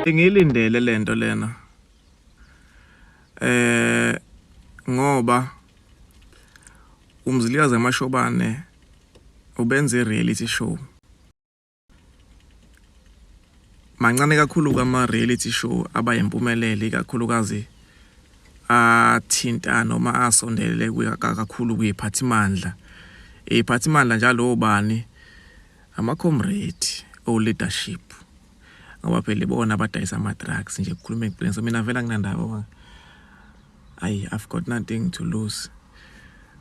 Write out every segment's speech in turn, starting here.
Bengiyilindele lento lena. Eh ngoba uMzilikazi kaMashobane ubenze reality show. Mancane kakhulu kwama reality show abayimpumelelo ikakhulukazi athinta noma asondelele kakhulu kuyiphathimandla. Iphathimandla njalo obani ama comrade o leadership. Ngoba phela ibona abadayisa ama drugs nje kukhuluma iqiniso mina vele anginandaba ngoba ayi I've got nothing to lose.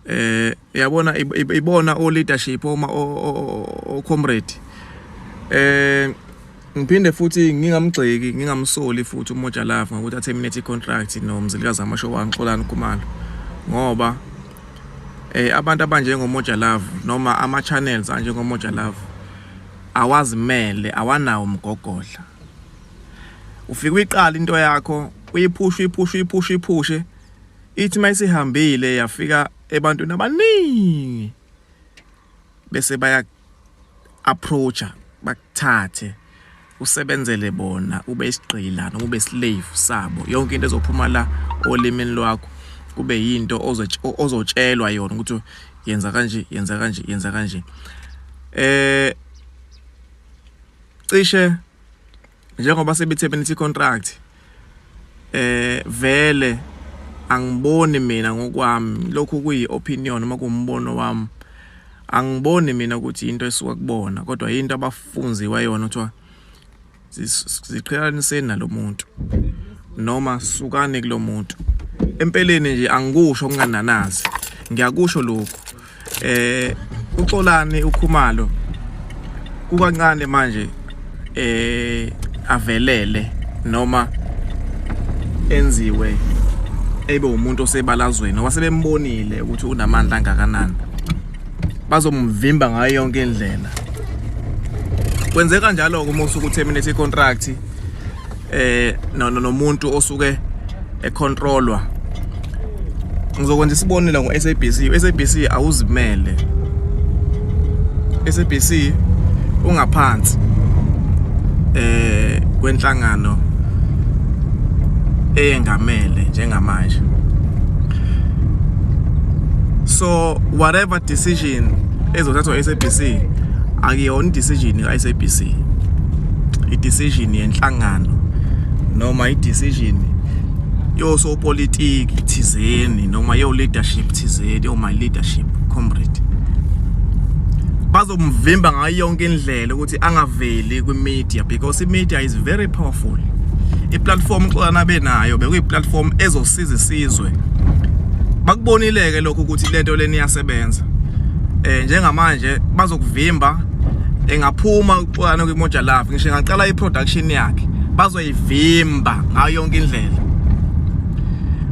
Eh yabona ibona o leadership oma o comrade. Eh ngiphinde futhi ngingamgxeki ngingamsoli futhi uMoja Love ngokuthi a terminate i-contract noMzilikazi Amashowa Xolani Khumalo ngoba eh abantu abanjengoMoja Love noma ama channels anjengoMoja Love awazimele awanawo umgogodla. Ufike uyiqala into yakho uyiphushe uyiphushe uyiphushe uyiphushe ithi mayisihambile yafika ebantwini abaningi bese baya approacha bakuthathe usebenzele bona ube isigqila noma ube slave sabo yonke into ezophuma la olimini lwakho kube yinto ozotshelwa yona ukuthi yenza kanje yenza kanje yenza kanje. Eh cishe njengoba sebethe benithi contract eh vele angiboni mina ngokwami lokhu kuyi opinion noma kuwumbono wami angiboni mina ukuthi into esuka kubona kodwa into abafunziwe yona kuthiwa ziqhelaniseni nalomuntu noma sukani kulomuntu. Empeleni nje angikusho okungananazi ngiyakusho lokhu eh uXolani uKhumalo kukancane manje eh avelele noma enziwe ebe umuntu osebalazweni ngoba sebembonile ukuthi unamandla angakanani bazomvimba ngayo yonke indlela. Kwenzeka njalo-ke uma usuke uterminate i-contract eh nomuntu osuke econtrolwa. Ngizokwenza isibonelo ngo-SABC. U-SABC awuzimele. SABC ungaphansi eh kwenhlangano eyengamele njengamanje. So whatever decision ezothathwa SABC akuyona decision ka SABC, i-decision yenhlangano noma i-decision yosopolitiki thizeni noma yo leadership thizeni yo my leadership comrade. Bazomvimba ngayo yonke indlela ukuthi angaveli kwi-media because i-media is very powerful. I-platform uXolani abenayo bekuyi-platform ezosiza isizwe. Bakubonile-ke lokhu ukuthi lento leni iyasebenza. Njengamanje bazokuvimba engaphuma uXolani kwiMoja Love ngisho engaqala i-production yakhe bazoyivimba ngayo yonke indlela.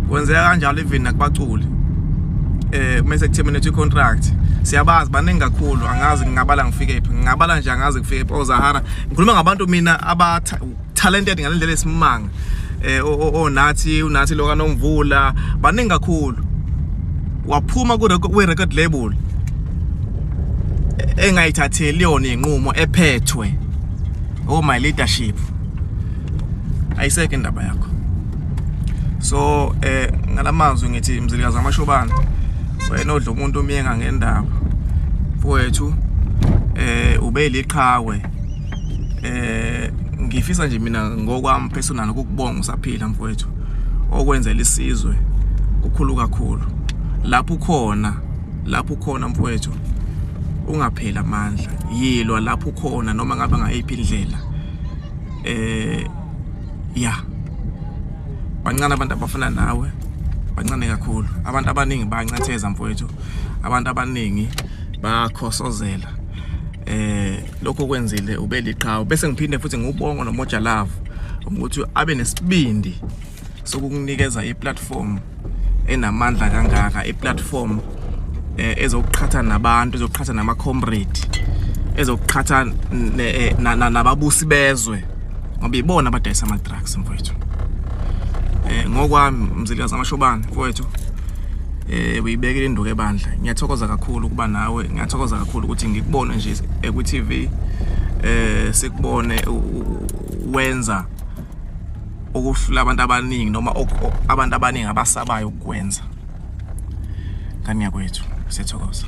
Kwenzeka kanjalo even nakubaculi. Mase kuterminate i-contract siyabazi baningi kakhulu angazi ngingabala ngifike phi ngingabala nje angazi ngifike phi oZahara ngikhuluma ngabantu mina aba talented ngalendlela esimanga onathi unathi lo kaNomvula baningi kakhulu waphuma ku record label engayithatheli yona inqumo ephethwe oh my leadership ayisekho indaba yakho. So ngalamazwi ngithi Mzilikazi Amashobane wena odla umuntu umyenga ngendaba mfowethu ube liqhawe. Ngifisa nje mina ngokwami personal ukukubonga usaphila mfowethu okwenzela isizwe kukhulu kakhulu lapho ukhona lapho ukhona mfowethu ungapheli amandla yilwa lapho ukhona noma ngabe ngayiphi indlela. Ya bancane abantu abafana nawe bancane kakhulu abantu abaningi bayancatheza mfowethu abantu abaningi bayakhosozela. Lokho kwenzile ube liqhawe bese ngiphinde futhi ngubonga noMoja Love ukuthi abe nesibindi sokukunikeza iplatform enamandla kangaka iplatform ezokuqhatha nabantu ezokuqhatha nama comrade ezokuqhatha nababusi bezwe ngoba ibona abadayisa ama drugs mfowethu. Ngokwami Mzilikazi Amashobane mfowethu uyibekile induku ebandla. Ngiyathokoza kakhulu ukuba nawe ngiyathokoza kakhulu ukuthi ngikubone nje ku TV sikubone wenza Okuhlula abantu abaningi noma abantu abaningi abasabayo ukukwenza. Ngane yakwethu, siyathokoza.